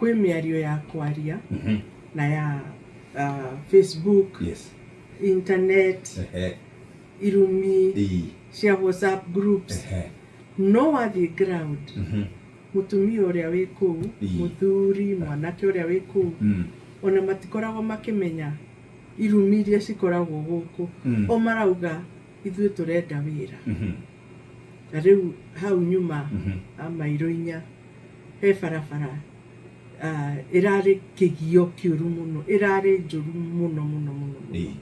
Kwĩ mĩario ya kwaria na ya Facebook, internet, irumi cia WhatsApp groups, no wathiĩ ground, mũtumia ũrĩa wĩ kũu, mũthuri, mwanake ũrĩa wĩ kũu, ona matikoragwo makĩmenya irumi iria cikoragwo gũkũ. O marauga ithuĩ tũrenda wĩra. Na rĩu hau nyuma a mairo 4 he barabara ĩrarĩ kĩgio kĩũru mũno, ĩrarĩ njũru mũno mũno mũno mũno,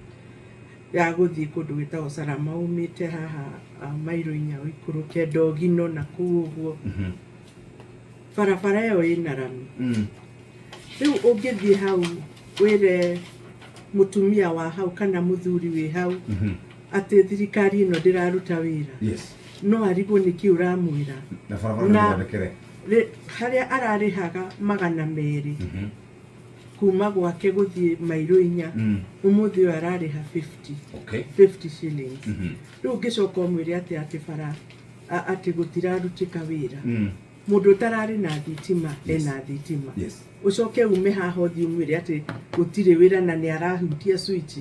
ya gũthiĩ kũndũ gwĩtagwo Salama, umĩte haha mairo 4 ũikũrũke Ndogino na kũu ũguo. Barabara ĩyo ĩna rami. Rĩu ũngĩthiĩ hau wĩre mũtumia wa hau kana mũthuri wĩ hau atĩ thirikari ĩno ndĩraruta wĩra, no arigwo nĩkĩ ũramwĩra. Na barabara Na- nĩthondekere. Harĩa ararĩhaga 200 kuma gwake gũthiĩ mairo 4, ũmũthĩ ũyũ ararĩha 50, 50 shillings. Rĩu ũngĩcoka ũmwĩre atĩ bara atĩ gũtirarutĩka wĩra, mũndũ ũtararĩ na thitima ena thitima, ũcoke ume haha ũthiĩ ũmwĩre atĩ gũtirĩ wĩra na nĩ arahutia switch,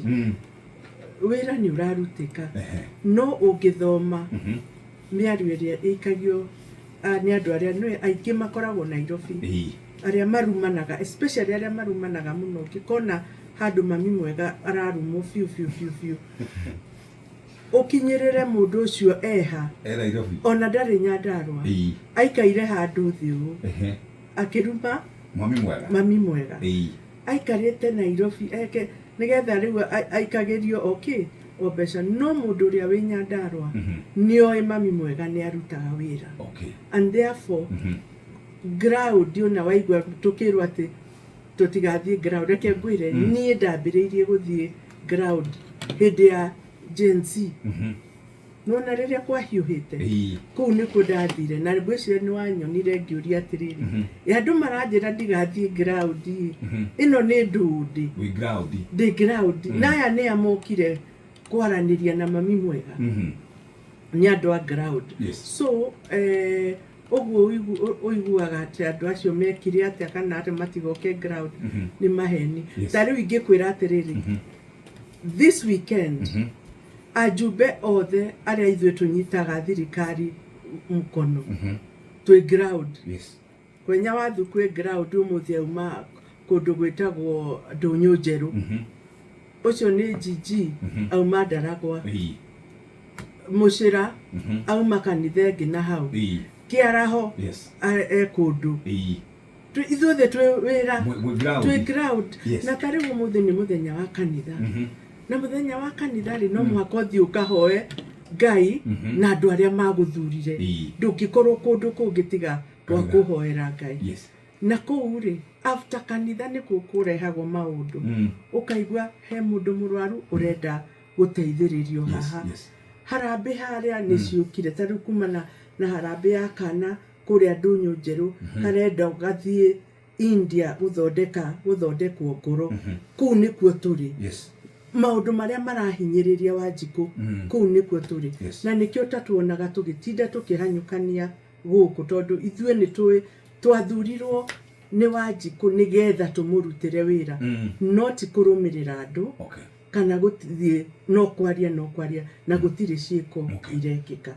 wĩra nĩ ũrarutĩka. No ũngĩthoma mĩario ĩrĩa ĩikagio nĩ andũ arĩa nĩ aingĩ makoragwo Nairobi, arĩa marumanaga, especially arĩa marumanaga mũno, ũngĩkona handũ mami mwega ararumwo biũ biũ biũ biũ, ũkinyĩrĩre mũndũ ũcio eha. E Nairobi. Ona ndarĩ Nyandarua, aikaire handũ thĩ ũũ akĩruma Mami mwega. Mami mwega. Aikarĩte Nairobi eke nĩgetha rĩu aikagĩrio o kĩ o mbeca, no mũndũ ũrĩa wĩ Nyandarua nĩoĩ mami mwega nĩ arutaga wĩra, and therefore ground, ona waigua tũkĩrwo atĩ tũtigathiĩ ground, reke ngwĩre, niĩ ndambĩrĩirie gũthiĩ ground hĩndĩ ya Gen Z. Nona rĩrĩa kwahiũhĩte, kũu nĩkuo ndathire, na ngwĩciria nĩ wanyonire ngĩũria atĩrĩrĩ, "Ĩ andũ maranjĩra ndigathiĩ ground ĩ, ĩno nĩ ndũndĩ?" Wĩ ground. Ndĩ ground. Na aya nĩ amokire kwaranĩria na mami mwega, nĩ andũ a ground. So ũguo ũiguaga atĩ andũ acio mekire atĩa kana atĩ matigoke ground nĩ maheni. Ta rĩu ingĩkwĩra atĩrĩrĩ, this weekend ajumbe othe arĩa ithuĩ tũnyitaga thirikari mkono twĩ ground. Kwenya wathu kwĩ ground, ũmũthĩ auma kũndũ gwĩtagwo Ndũnyũ Njerũ. Ũcio nĩ GG, auma Ndaragwa. Mũcĩra auma kanitha ĩngĩ na hau Kĩaraho e kũndũ. Ithuothe twĩ wĩra. Mwĩ ground. Twĩ ground. Na ta rĩu ũmũthĩ nĩ mũthenya wa kanitha, na mũthenya wa kanitha rĩ, no mũhaka ũthiĩ ũkahoe Ngai na andũ arĩa magũthurire. Ndũngĩkorwo kũndũ kũngĩ tiga gwa Kanitha. kũhoera Ngai. Na kũu rĩ, after kanitha nĩkuo kũrehagwo maũndũ, ũkaigua he mũndũ mũrwaru ũrenda gũteithĩrĩrio haha. Harambĩ harĩa nĩ ciũkire, ta rĩu kuma na harambĩ ya kana kũrĩa Ndũnyũ Njerũ, karenda gathiĩ India gũthondekwo ngoro. Kũu nĩkuo tũrĩ. Maũndũ marĩa marahinyĩrĩria Wanjikũ, kũu nĩkuo tũrĩ. Na nĩkĩo tatuonaga tũgĩtinda tũkĩhanyũkania gũkũ, tondũ ithuĩ nĩ tũĩ twathurirwo nĩ Wanjikũ nĩgetha tũmũrutĩre wĩra, no ti kũrũmĩrĩra andũ kana gũthiĩ no kwaria na gũtirĩ ciĩko irekĩka.